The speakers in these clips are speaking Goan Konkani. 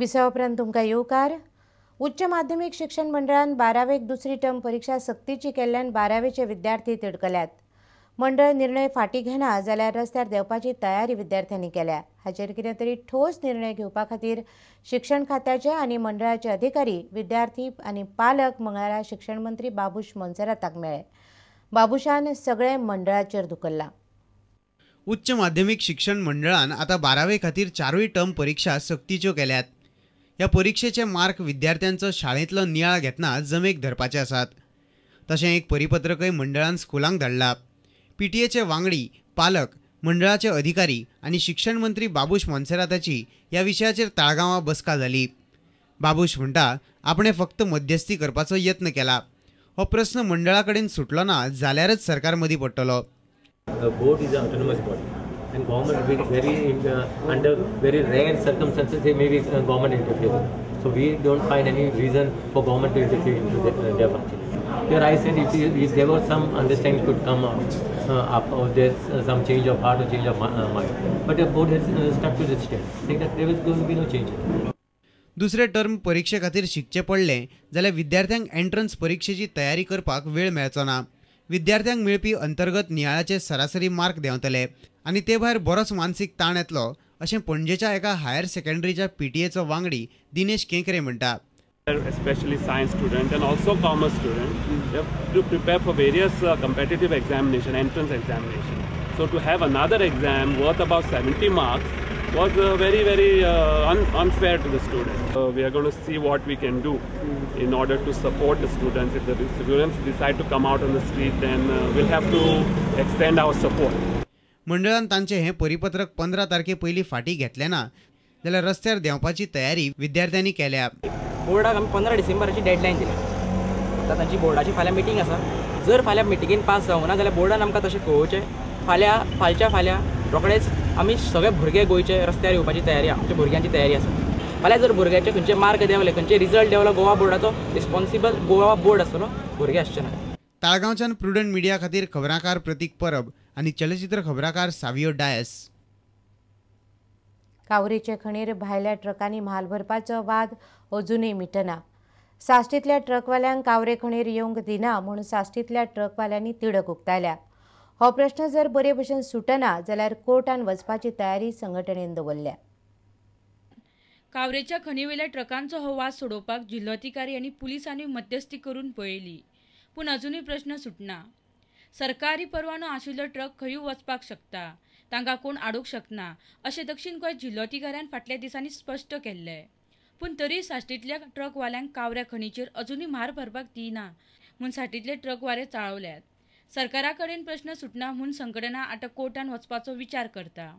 विसवा उपरांत तुमकां येवकार. उच्च माध्यमीक शिक्षण मंडळान बारावेक दुसरी टर्म परीक्षा सक्तीची केल्ल्यान बारावेचे विद्यार्थी तिडकल्यात. मंडळ निर्णय फाटीं घेना जाल्यार रस्त्यार देंवपाची तयारी विद्यार्थ्यांनी केल्या. हाचेर कितें तरी ठोस निर्णय घेवपा खातीर शिक्षण खात्याचे आनी मंडळाचे अधिकारी, विद्यार्थी आनी पालक मंगळारा शिक्षण मंत्री बाबूश मोन्सेराताक मेळ्ळे. बाबूशान सगळें मंडळाचेर धुकल्लां. उच्च माध्यमीक शिक्षण मंडळान आतां बारावे खातीर चारूय टर्म परीक्षा सक्तीच्यो केल्यात. ह्या परिक्षेचे मार्क विद्यार्थ्यांचो शाळेंतलो नियाळ घेतना जमेक धरपाचे आसात. तशें एक परिपत्रकय मंडळान स्कुलांक धाडला. पीटीएचे वांगडी, पालक, मंडळाचे अधिकारी आनी शिक्षण मंत्री बाबूश मोन्सेराताची ह्या विशयाचेर ताळगांवां बसका जाली. बाबूश म्हणटा, आपणें फक्त मध्यस्थी करपाचो यत्न केला. हो प्रस्न मंडळा कडेन सुटलो ना जाल्यारच सरकार मदीं पडटलो. The board is an autonomous body, and government will very under very rare circumstances there may be government interferes. So we don't find any reason for government to interfere into their function. Here I said if there was some understanding could come up or there's some change of heart or change of mind, but the board has stuck to its stand, saying that there is going to be no change. दुसरे टर्म परीक्षे खातीर शिकचें पडलें जाल्यार विद्यार्थ्यांक एंट्रन्स परीक्षेची तयारी करपाक वेळ मेळचो ना. विद्यार्थ्यांक मेळपी अंतर्गत नियाळाचे सरासरी मार्क देंवतले आनी ते भायर बरोच मानसीक ताण येतलो अशें पणजेच्या एका हायर सेकंडरीच्या पीटीएचो वांगडी दिनेश केंकरे म्हणटा. Especially science student and also commerce student, they have to prepare for various competitive examination, entrance examination. So to have another exam worth about 70 marks was very, very unfair to the student. We are going to see what we can do in order to support the students. If the students decide to come out on the street, then we'll have to extend our support. मंडळान तांचे हें परिपत्रक 15 तारखे पयलीं फाटीं घेतलें ना जाल्यार रस्त्यार देंवपाची तयारी विद्यार्थ्यांनी केल्या. बोर्डाक आमी 15 डिसेंबराची डेडलायन दिल्या. आतां तांची बोर्डाची फाल्यां मिटींग आसा. जर फाल्यां मिटिंगेन पास जावंक ना जाल्यार बोर्डान आमकां तशें कळोवचें. फाल्यां फालच्या फाल्यां रोखडेच आमी सगळे भुरगे गोंयचे रस्त्यार येवपाची तयारी, आमच्या भुरग्यांची तयारी आसा. फाल्यां जर भुरग्याचे खंयचे मार्क देंवले, खंयचे रिजल्ट देंवलो, गोवा बोर्डाचो रिस्पॉन्सिबल गोवा बोर्ड आसतलो, भुरगे आसचे ना. ताळगांवच्यान प्रुडंट मिडिया खातीर खबराकार प्रतीक परब आनी चलचित्र खबराकार सावियो डायस. कावरेचे खणीर भायल्या ट्रकांनी म्हाल भरपाचो वाद अजुनूय मिटना. साश्टींतल्या ट्रकवाल्यांक कावरे खणीर येवंक दिना म्हूण साश्टींतल्या ट्रकवाल्यांनी तिडक उक्तायल्या. हो प्रश्न जर बरे भशेन सुटना जाल्यार कोर्टान वचपाची तयारी संघटनेन दवरल्या. कावरेच्या खणीवेल्या ट्रकांचो हो वाद सोडोवपाक जिल्लोधिकारी आनी पुलिसांनी मध्यस्थी करून पळयली, पूण अजुनूय प्रश्न सुटना. सरकारी परवानो आशिल्लो ट्रक खंयूय वचपाक शकता, तांकां कोण आडूंक शकना अशें दक्षिण गोंय जिल्लोधिकाऱ्यान फाटल्या दिसांनी स्पश्ट केल्लें. पूण तरी साश्टींतल्या ट्रकवाल्यांक कावऱ्या खणीचेर अजुनूय म्हार भरपाक दिना म्हूण साश्टींतले ट्रकवाले चाळवल्यात. सरकारा कडेन प्रश्न सुटना म्हूण संघटना आतां कोर्टान वचपाचो विचार करता.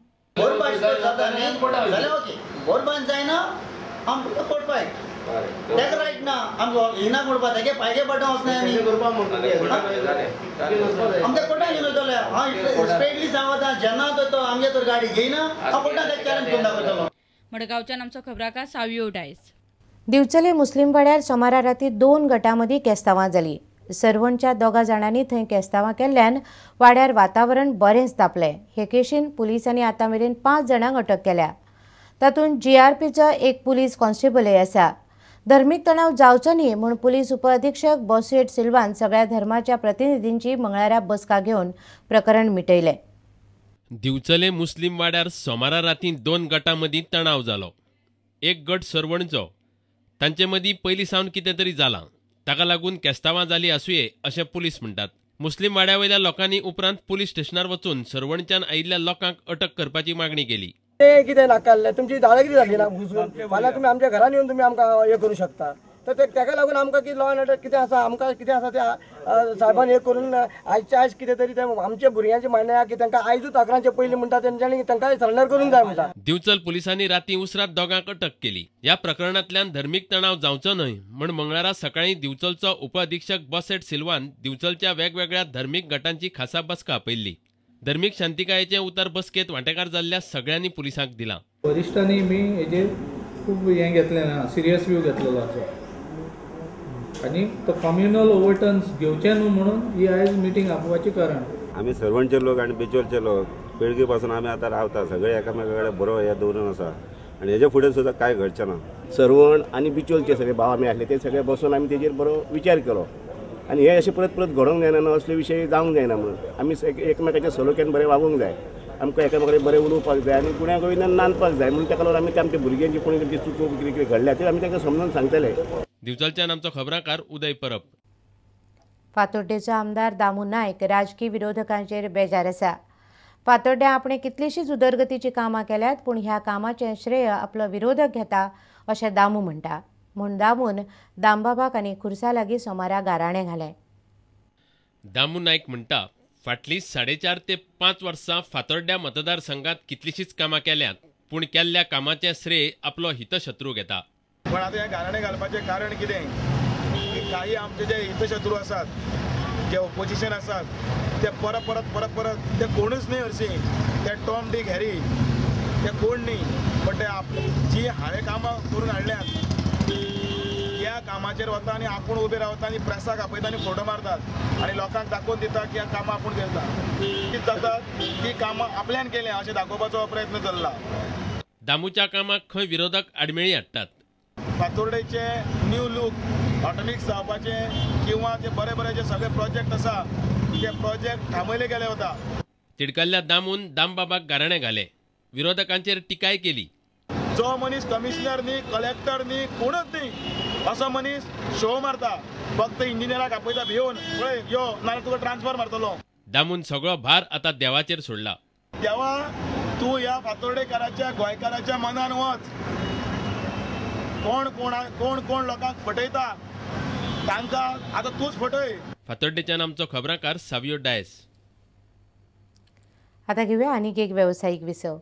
मडगांवच्यान आमचो खबराकार सावियो डायस. दिवचले मुस्लीम वाड्यार सोमारा राती 2 गटां मदीं केस्तांवां जालीं. सरवणच्या 2 जाणांनी थंय केस्तांवां केल्ल्यान वाड्यार वातावरण बरेंच तापलें. हे केशीन पुलिसांनी आतां मेरेन 5 जाणांक अटक केल्या. तातूंत जीआरपीचो एक पुलीस कॉन्स्टेबलय आसा. धर्मीक तणाव जावचो न्ही म्हूण पुलीस उपअधिक्षक बोसुएट सिल्वान सगळ्या धर्माच्या प्रतिनिधींची मंगळारा बसका घेवन प्रकरण मिटयलें. दिवचले मुस्लीम वाड्यार सोमारा राती 2 गटां मदीं तणाव जालो. एक गट सरवणचो, तांचे मदीं पयलीं सावन कितें तरी जालां, ताका लागून केस्तांवां जाली आसुये अशें पुलीस म्हणटात. मुस्लीम वाड्या वयल्या लोकांनी उपरांत पुलीस स्टेशनार वचून सरवणच्यान आयिल्ल्या लोकांक अटक करपाची मागणी केली. ते कितें नाकाल्लें तुमची दादागिरी जाली ना घुसून, फाल्यां तुमी आमच्या घरान येवन तुमी आमकां हें करूं शकता. तर ते ताका लागून आमकां कितें लॉ एंड ऑर्डर कितें आसा, आमकां कितें आसा तें सायबान हें करून आयचे आयज कितें तरी तें आमच्या भुरग्यांचें म्हणणें आहा की तांकां आयजूच 11चे पयलीं म्हणटा तेंच्यांनी तांकां सरेंडर करूंक जाय म्हणटा. दिवचल पुलिसांनी राती उसरात 2 अटक केली. ह्या प्रकरणांतल्यान धर्मीक तणाव जावचो न्हय म्हूण मंगळारा सकाळीं दिवचलचो उपअधिक्षक बोसेट सिल्वान दिवचलच्या वेगवेगळ्या धर्मीक गटांची खासा बसका आपयल्ली. धर्मीक शांतिकायेचें उतर बसकेंत वांटेकार जाल्ल्या सगळ्यांनी पुलिसांक दिलां. वरिश्ठांनी मी हेजेर खूब हें घेतलें ना, सिरियस व्यू घेतलेलो आसा आनी तो कम्युनल ओवरटर्न्स घेवचे न्हू म्हणून ही आयज मिटींग आपोवपाचें कारण. आमी सरवणचे लोक आनी बिचोलचे लोक पिळगे पासून आमी आतां रावता, सगळे एकामेका कडेन बरो हे दवरून आसा. आनी हेज्या फुडें सुद्दां कांय घडचें ना. सर्वण आनी बिचोलचे सगळे भाव आमी आसले ते सगळे बसून आमी तेजेर बरो विचार केलो आनी हे अशें परत परत घडोवंक जायना न्हू, असले विशय जावंक जायना म्हणून आमी एकमेकाच्या सलोख्यान बरें वागूंक जाय, आमकां एकामेकाक बरें उलोवपाक जाय आनी गुण्या गोविंदान नांदपाक जाय म्हणून ताका लागून आमी आमच्या भुरग्यांची कोणी कितें चुको कितें कितें घडल्या ते आमी तांकां समजून सांगतले. दिवचलच्यान आमचो खबराकार उदय परब. फातोड्डेचो आमदार दामू नायक राजकी विरोधकांचेर बेजार आसा. फातोड्ड्यां आपणें कितलींशींच उदरगतीचीं कामां केल्यात, पूण ह्या कामाचें श्रेय आपलो विरोधक घेता अशें दामू म्हणटा. म्हूण दामून दामबाबाक आनी खुर्सा लागीं सोमारा गाराणें घालें. दामू नायक म्हणटा, फाटलीं 4.5 ते 5 वर्सां फातोड्ड्या मतदारसंघात कितलींशींच कामां केल्यांत, पूण केल्ल्या कामाचें श्रेय आपलो हितशत्रू घेता. पण आतां हें गाराणें घालपाचें कारण कितें की काही आमचे जे हितशत्रू आसात, जे ओपोजिशन आसात, ते परत परत परत परत ते कोणूच न्हय हरशीं, ते टॉम डीक हॅरी ते कोण न्ही, पण ते जी हांवें कामां करून हाडल्यात त्या कामाचेर वता आनी आपूण उबे रावता आनी प्रेसाक आपयता आनी फोटो मारतात आनी लोकांक दाखोवन दिता की कामां आपूण करता. कितें जाता ती कामां आपल्यान केल्या अशें दाखोवपाचो प्रयत्न चल्ला. दामूच्या कामाक खंय विरोधक आडमेळी हाडटात. फातोर्डेचे न्यू लूक ऑटोमिक्स जावपाचे किंवा जे बरे बरे जे सगळे प्रोजेक्ट आसा ते प्रोजेक्ट थांबयले गेले वता. तिडकल्ल्या दामून दामबाबाक गाराणें घालें, विरोधकांचेर टिकाय केली. जो मनीस कमिशनर न्ही, कलेक्टर न्ही, कोणूच न्ही, असो मनीस शो मारता, फक्त इंजिनियराक आपयता भिवन, पळय यो नाल्यार तुका ट्रान्सफर मारतलो. दामून सगळो भार आतां देवाचेर सोडला. देवा तूं ह्या फातोर्डेकाराच्या गोंयकाराच्या मनान वच, कोण कोण कोण कोण लोकांक फटयता तांकां आतां तूंच फटय. फातोड्डेच्यान आमचो खबराकार सावियो डायस. आतां घेवया आनीक एक वेवसायीक विसव.